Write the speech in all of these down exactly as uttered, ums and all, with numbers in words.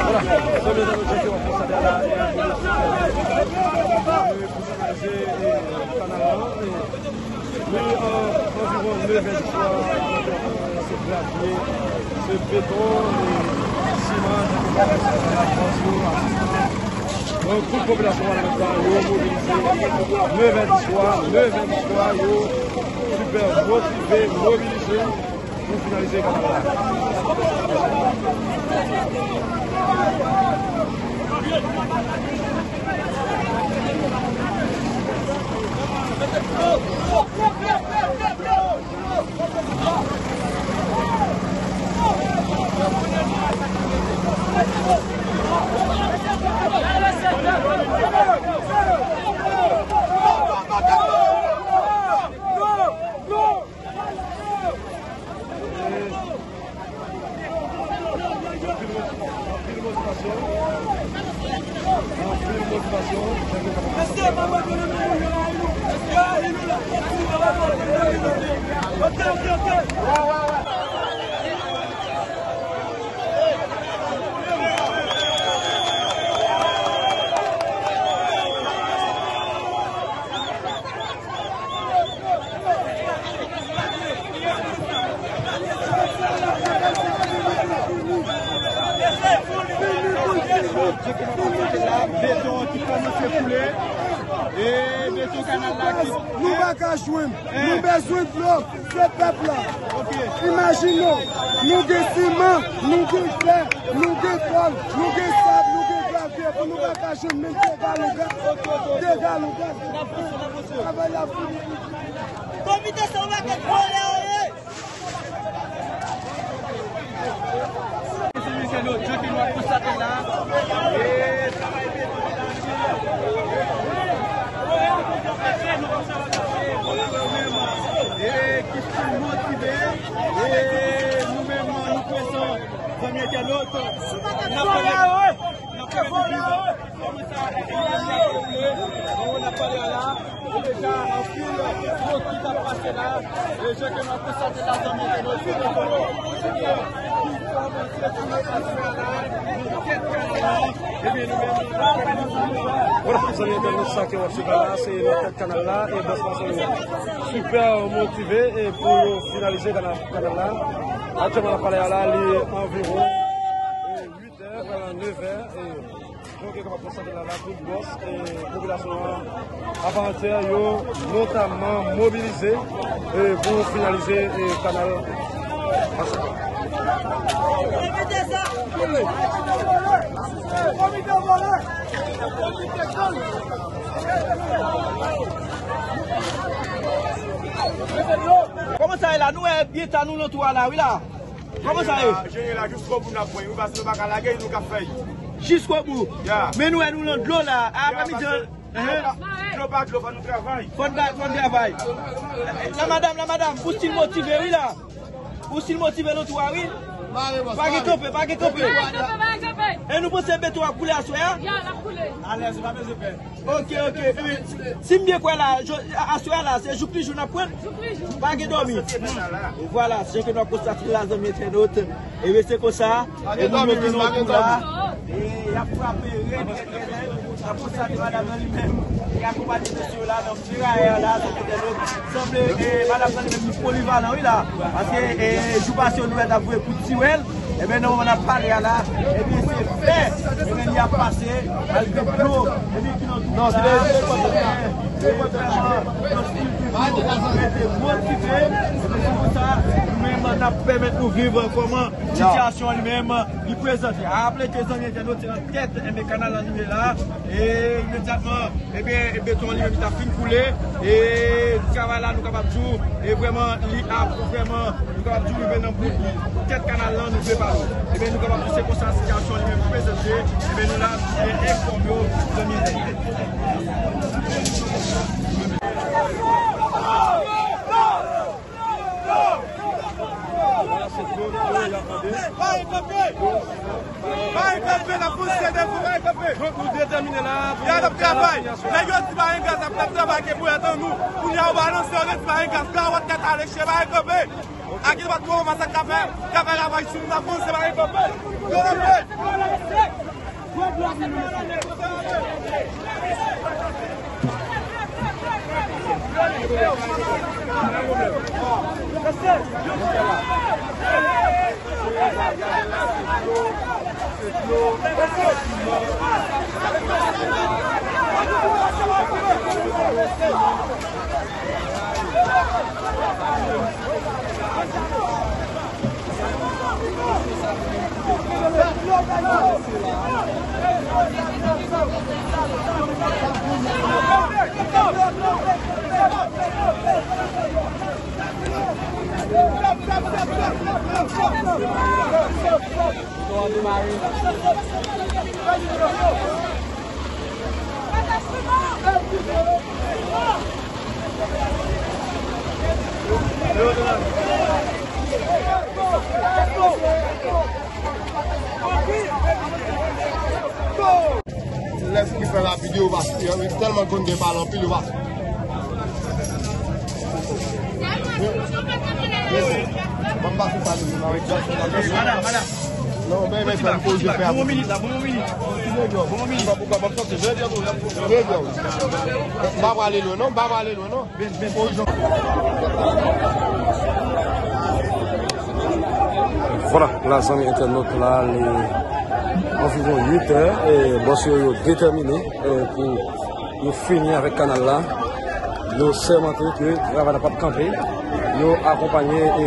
Vwala, zanmi entènot yo, se kanal la, e, li, e, anviwon nèf è di swa, se gravye, se beton, e, siman, donk, tout popilasyon Wanament la, yo mobilize, nèf è di swa, nèf è di swa, yo sipè motive, mobilize. Pou finalize kanal la. Anpil motivasyon. Anpil motivasyon. Ok, ok, ok. Beton ki kòmanse koule. E beton kanal la ki... Nou pa ka jwenn. Nou bezwen dlo. Se pèp la. Ok. Imajine w, nou gen siman, nou gen fè, nou gen kòl, nou gen sab, nou gen gravye, epi nou pa ka jwenn menm de galon gaz. Ok, ok, ok. De galon gaz. N ap pase, n ap pase. Travay la fini. Komite sa w pa gen vòlè, oye. Mesye, mesye, nou, jan ke nou ap konstate la, e, travay peto ki ap fèt. E, ki fè motive. E, nou menm, nou prezan, zanmi entènot. N ap pale, n ap pale de kòman sa, n ap pale a la. Deja, anpil moun ki t ap pase la, e jan ke nou ap konstate la, zanmi entènot, se de kòlè ki kòmanse sou atmosfè la, nan tèt kanal la. Ebyen, nou menm, nou ap fè mouvman. Vwala, zanmi entènot, sa ke w ap swiv la, se nan tèt kanal la, e bòs la se sipè motive, e pou yo finalize kanal, kanal la. Aktyèlman, n ap pale a la, li anviwon, e, uit è, pral nan nèf è, e, Donk, e kapab konstate la, la tout bòs, e, popilasyon an, apa antè, yo notamman mobilize, e, pou finalize, e, kanal Masa. Kòman sa ye la? Nou wè byen ta nou nan twou a la, wi la. Kòman sa ye? Jere la, jere la jiskobou n ap pran, wi, paske nou pa ka lage, nou ka fè. Jiskobou. Ya. Men nou wè nou nan dlo la, aprèmidi an. Dlo pa dlo, fò nou travay. Fò n tra-, fò n travay. La madam, la madam, ou still motive, wi la. Ou still motive nan twou a, wi. Pa gen kanpe, pa gen kanpe. E nou panse beton ap koule aswè a? Ya, l ap koule. Alèz, pa bezwen pè. Ok, ok. Ebyen, si, si m byen kwè la, aswè a la, se jouk li jou n ap pran. Jouk li jou. Pa gen dòmi. Vwala, se jan ke nou ap konstate la, zanmi entènot. Ebyen, se konsa. E moun yo ki nan kou la. E y ap frape rèd, rèd, rèd, rèd. N ap konstate madanm nan li menm, ki akonpanye mesye yo la nan ferayè la, sa kote nou sanble, e, madanm nan li menm li polivalan, wi, la. Paske, e, jou pase yo nou wè t ap voye kout tiwèl, ebyen, nan moman n ap pale a la, ebyen, se fè, ebyen, li ap pase, malgre dlo, ebyen, ki nan twou la, ebyen, se vrèman, yon stil de vi, rete motive, ebyen, se pou sa, nou menm, n ap pèmèt nou viv kòman sitiyasyon an li menm, li prezante. A raple ke zanmi entènot se nan tèt, enben, kanal lan nou ye la. E imedyatman, ebyen, e beton an li menm li ta fin koule. E travay la, nou kapab di w, e vrèman, li ap vrèman, nou kapab di w, rive nan bout tèt kanal lan, nou vle pale w. Ebyen, nou kapab di w, se konsa sitiyasyon an li menm prezante. Ebyen, nou la, nou vle enfòme w, zanmi entènot. Pa gen kanpe! Pa gen kanpe! N ap kontinye devan, pa gen kanpe! Donk, nou detèmine la pou... Y ap travay! Nèg yo di pa gen gaz, ap travay ke pou etan nou. Kounye a, yo balanse, yo di pa gen gaz. Gawòt tèt ale, chè, pa gen kanpe! Ak ki pa twò, masak k ap fè, k ap fè ravaj sou nou, n ap kontinye, pa gen kanpe! Yo kanpe! Lè ki fè rapid yo pa, yo tèlman konn gen pale anpil, yo pa. Ban m pase sa, li, li, li. Madanm, madanm. Non, men, men, fè m poze fè. Bon, minit la, bon, minit. Bon, minit. M pa prale lwen, non, m pa prale lwen, non. Vwala, la, zanmi entènot la, li anviwon uit è, e bòs yo, yo detèmine, e pou yo fini avèk kanal la. Yo sèmante ke travay la p ap kanpe. Yo akonpanye, e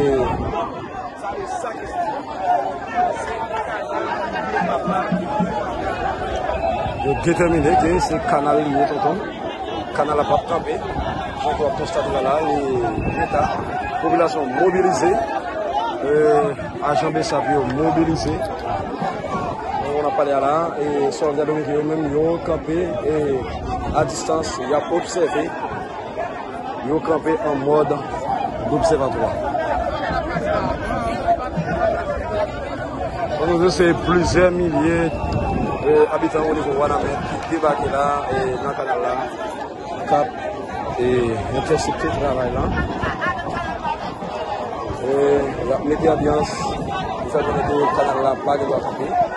Yo detèmine ke se kanal li ye, tonton. Kanal la p ap kanpe. Jan w ap konstate la, la, li eta. Popilasyon mobilize. E, ajan BSAP yo mobilize. Kounye a n ap pale a la, e sòlda dominiken yo menm, yo kanpe, e a distans, y ap obsève. Yo kanpe an mòd obsèvatwa. Konnen se plizyè milye, e, abitan o nivo Wanament ki debake la, e, nan kanal la, k ap, e, entèsepte travay la. E, y ap mete anbyans pou fè konnen ke kanal la pa gen dwa kanpe.